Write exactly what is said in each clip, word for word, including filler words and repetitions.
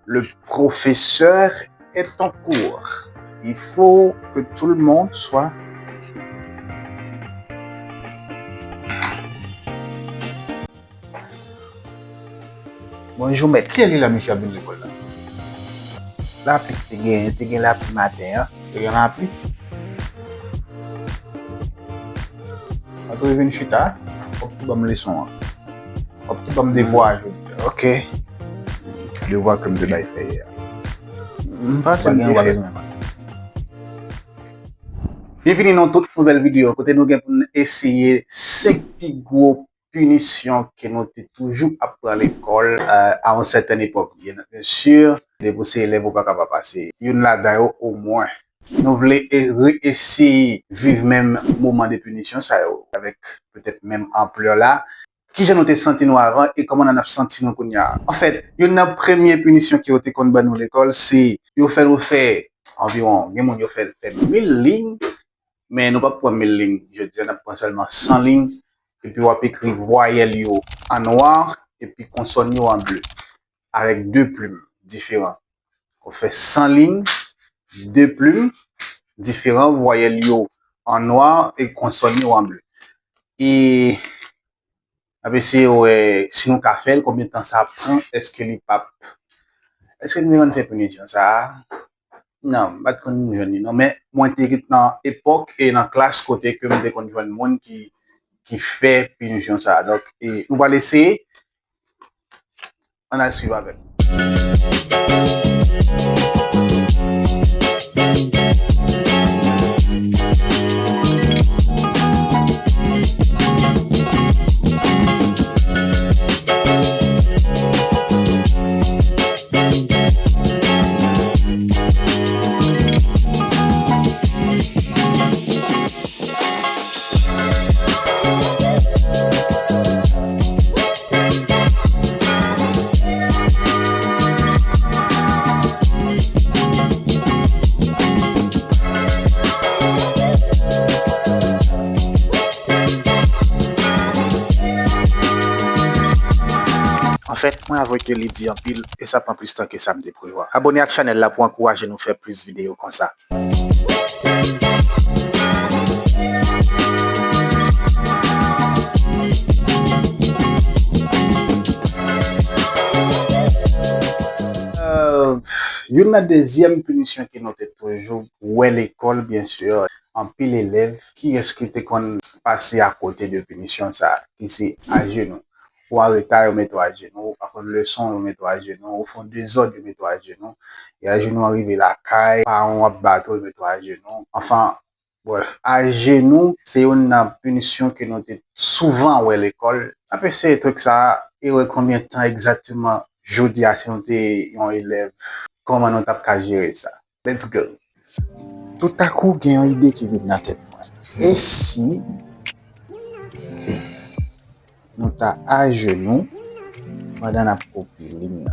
Le professeur est en cours. Il faut que tout le monde soit. Bonjou mèt. Kilè li la misye ap vin lekòl la? Lapli ki te gen, te gen lapli maten an. Te gen lapli? Antre vin chita, w ap tou ban m leson an. W ap tou ban m devwa a jodi a. Ok. Devwa ke m te bay fè yè a. M panse m gen yon bagay nan men m. Byenvini nan yon tout nouvèl videyo kote nou gen pou n eseye senk pi gwo pinisyon ke nou te toujou ap pran lekòl, euh, à une certaine époque, bien, bien sûr. Depi w se elèv, ou pa ka pa pase youn ladan yo omwen. Nou vle e-, reeseye viv menm moman de pinisyon sa yo, avèk petèt menm anplè la. Kijan nou te santi nou avan e kòman n ap santi nou kounye a? Anfèt, youn nan premye pinisyon ke yo te konn ban nou lekòl, se yo fè nou fè anviwon, gen moun yo fè, fè mil liy, men nou p ap pran mil liy jodi a, n ap pran sèlman san liy, epi w ap ekri vwayèl yo an nwa, epi konsòn yo an ble, avèk de plim diferan. Ou fè san liy, de plim diferan, vwayèl yo an nwa e konsòn yo an ble. E n ap eseye wè si nou ka fè l, konbyen tan sa ap pran, èske li p ap, èske nou te konn fè pinisyon sa a? Non, m pa t konn jwenn li non, men mwen te ret nan epòk e nan klas kote ke m te konn jwenn moun ki, ki fè pinisyon sa a. Donk, e nou pral eseye. Ann al swiv avè m. Anfèt, mwen avwe ke li di anpil e sa pran plis tan ke sa m te prevwa. Abone ak chanèl la pou ankouraje nou fè plis videyo konsa. Euh, youn nan dezyèm pinisyon ke nou te toujou wè lekòl, byen si, anpil elèv, kiyès ki te konn pase akote de pinisyon sa a, ki se ajenou. Ou anreta, yo mete w ajenou, ou pa konn leson, yo mete w ajenou, ou fè yon dezòd, yo mete w ajenou. E ajenou an rive lakay, paran w ap bat ou, yo mete w ajenou. Anfen, brèf, ajenou, se youn nan pinisyon ke nou te souvan wè lekòl. N ap eseye trik sa a e wè konbyen tan egzakteman jodi a, si nou te yon elèv, kòman nou t ap ka jere sa. Let's go. Toutakou, gen yon ide ki vin nan tèt mwen. E si nou ta ajenou pandan n ap kopi liy nan?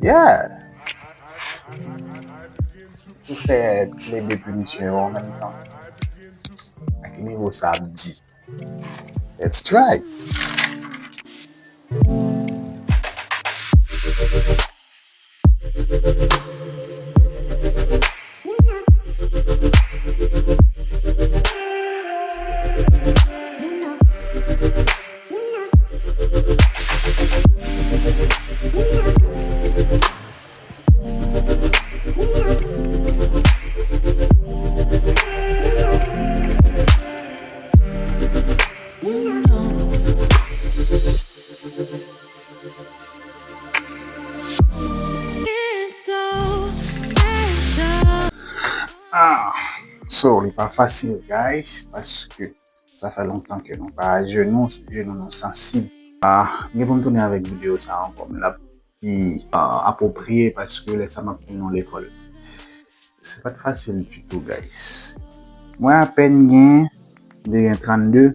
Yeah! Nou fè le de pinisyon yo an menm tan. A ki nivo sa ap di? Let's try! Ah, so, li pa fasil, guys, paske sa fè lontan ke nou pa ajenou, jenou nou sansib. Ah, m gen pou m tounen avèk videyo sa ankò, men l ap pi, ah, apwopriye, paske lè sa m ap mennen nou lekòl. Se pa t fasil ditou, guys. Mwen apèn gen, m te gen trannde,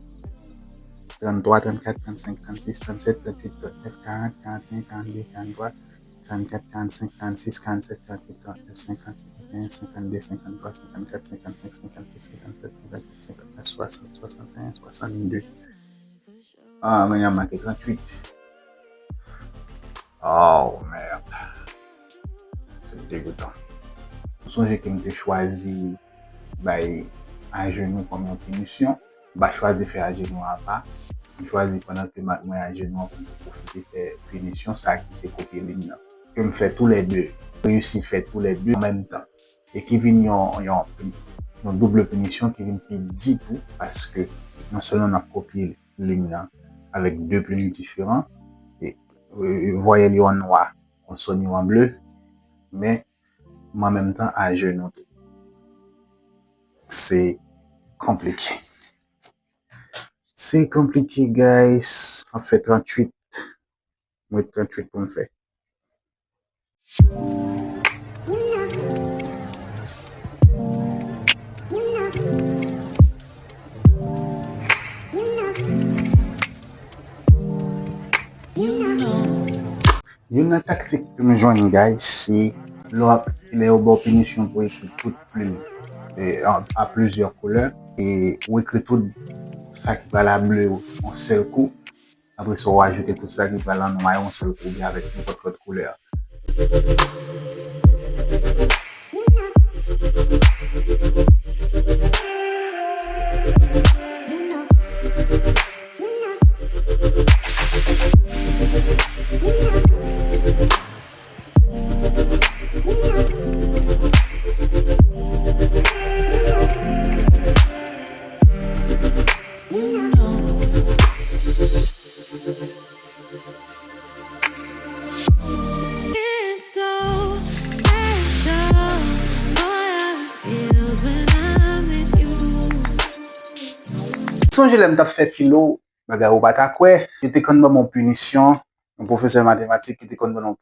tranntwa, trannkat, trannsenk, trannsis, trannsèt, trannwit, trannèf, karant, karanteyen, karannde, karanntwa, karannkat, karannsenk, karannsis, karannsèt, karannwit, karannèf, senkant, senkanteyen, senkannde, senkanntwa, senkannkat, senkannsenk, senkannsis, senkannsèt, senkannnèf, senkannèf, swasant, swasanteyen, swasannde. Ah, men y a make trannwit. Oh, mèd. Se degoutan. M sonje ke m te chwazi bay ajenou kòm yon pinisyon. M pa chwazi fè ajenou apa. M chwazi pandan ke m ak mwen ajenou an pou m pwofite fè pinisyon sa ki se kopye lim nan. Ke m fè toulède, reyisi fè toulède an menm tan. E ki vin yon, yon, yon double pinisyon ki vin pi di tou, paske non sèlman n ap kopye lim nan avèk de plim diferan, e, e, vwayèl yo an nwa, konsòn yo an ble, men m an menm tan ajenou tou. Se konplike. Se konplike, guys. M ap fè tranntuit. Mwen, tranntuit pou m fè. Youn nan taktik ke m jwenn, guys, se lè w ap, lè yo ba w pinisyon pou ekri tout plim, e, a, a plizyè koulè, e ou ekri tout sa ki pral a ble yo yon sèl kou, apre sa, w ajoute tout sa ki pral an nwa yo yon sèl kou oubyen avèk nenpòt lòt koulè. It's so special, boy, how it feels when I'm with you. Sonje lè m t ap fè filo, bagay ou pa ta kwè, yo te konn ban m yon pinisyon, yon pwofesè matematik ki te konn ban nou,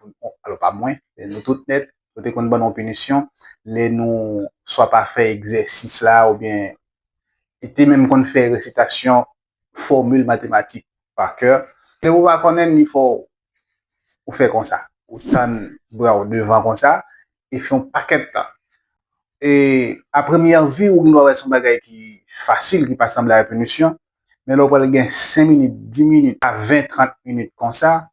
alò pa mwen, men nou tout nèt, yo te konn ban nou pinisyon, lè nou swa pa fè egzèsis la, oubyen, e te menm konn fè resitasyon fòmil matematik pa kè. Lè ou pa konnen, li fò ou fè konsa, ou tann bra w devan konsa, e fè yon pakèt tan. E a premyè vi, ou gendwa wè se yon bagay ki fasil, ki pa sanble a pinisyon, men lè w pral gen senk minit, dis minit, a ven, trant minit konsa,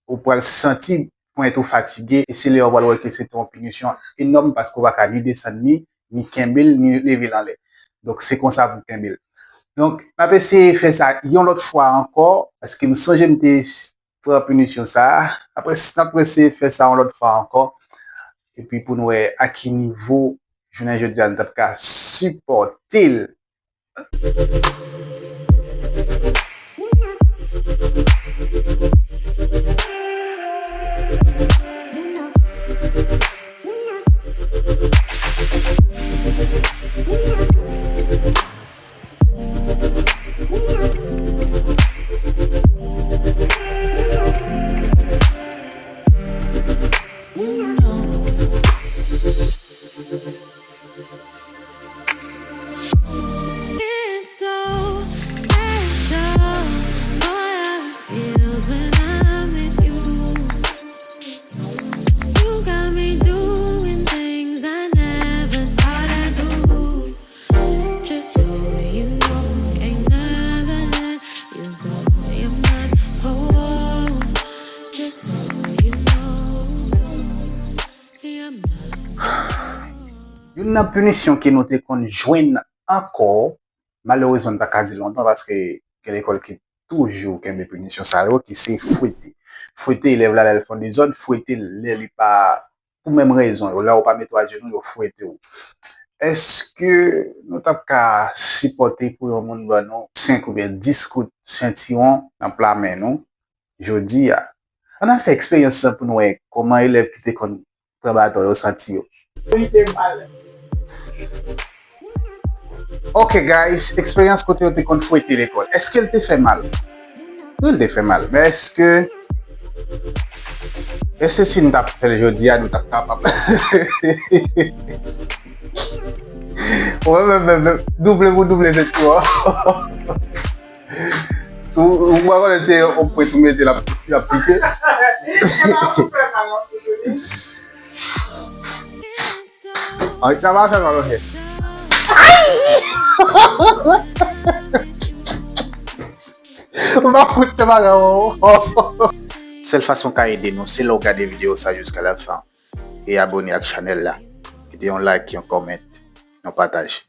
ou pral santi pwent ou fatige, e se lè w pral wè ke se te yon pinisyon enòm, paske w pa ka ni desann li, ni kenbe l, ni leve l anlè. Donk, se konsa pou w kenbe l. Donk, n ap eseye fè sa yon lòt fwa ankò, paske m sonje m te pran pinisyon sa a. Apre, n ap eseye fè sa yon lòt fwa ankò. Epi pou n wè a ki nivo jounen jodi a n t ap ka sipòte l. It's so special, boy, how it feels when I'm with you. You got me doing things I never thought I'd do. Just so you know, ain't never let you go. You're mine, oh, just so you know. Youn nan pinisyon ke nou te konn jwenn ankò, malerezman, m pa ka di lontan paske gen lekòl ki toujou kenbe pinisyon sa yo, ki se fwete. Fwete elèv la lè l fè yon dezòd, fwete l lè li pa, pou menm rezon yo, lè ou pa mete w ajenou, yo fwete w. Èske nou t ap ka sipòte pou yon moun ban nou senk oubyen dis kout sentiwon nan pla men nou jodi a? Ann al fè eksperyans lan pou n wè kòman elèv ki te konn pran baton yo santi yo. Ok, guys, eksperyans kote yo te konn fwete lekòl. Èske l te fè mal? Wi, l te fè mal. Men èske, èske si n t ap fè l jodi a, nou t ap kapab? Mwen menm, menm, menm, double pou double, se tou. Si w, ou pa konnen se yon pwen tou mete l ap, l ap pike. Ay, sa va fè mal, ok. Ay! M pa fout nan bagay, oh. Sèl fason w ka ede nou, se lè w gade videyo sa jiska la fen e abone ak chanèl la. Kite yon like, yon comment, yon pataj.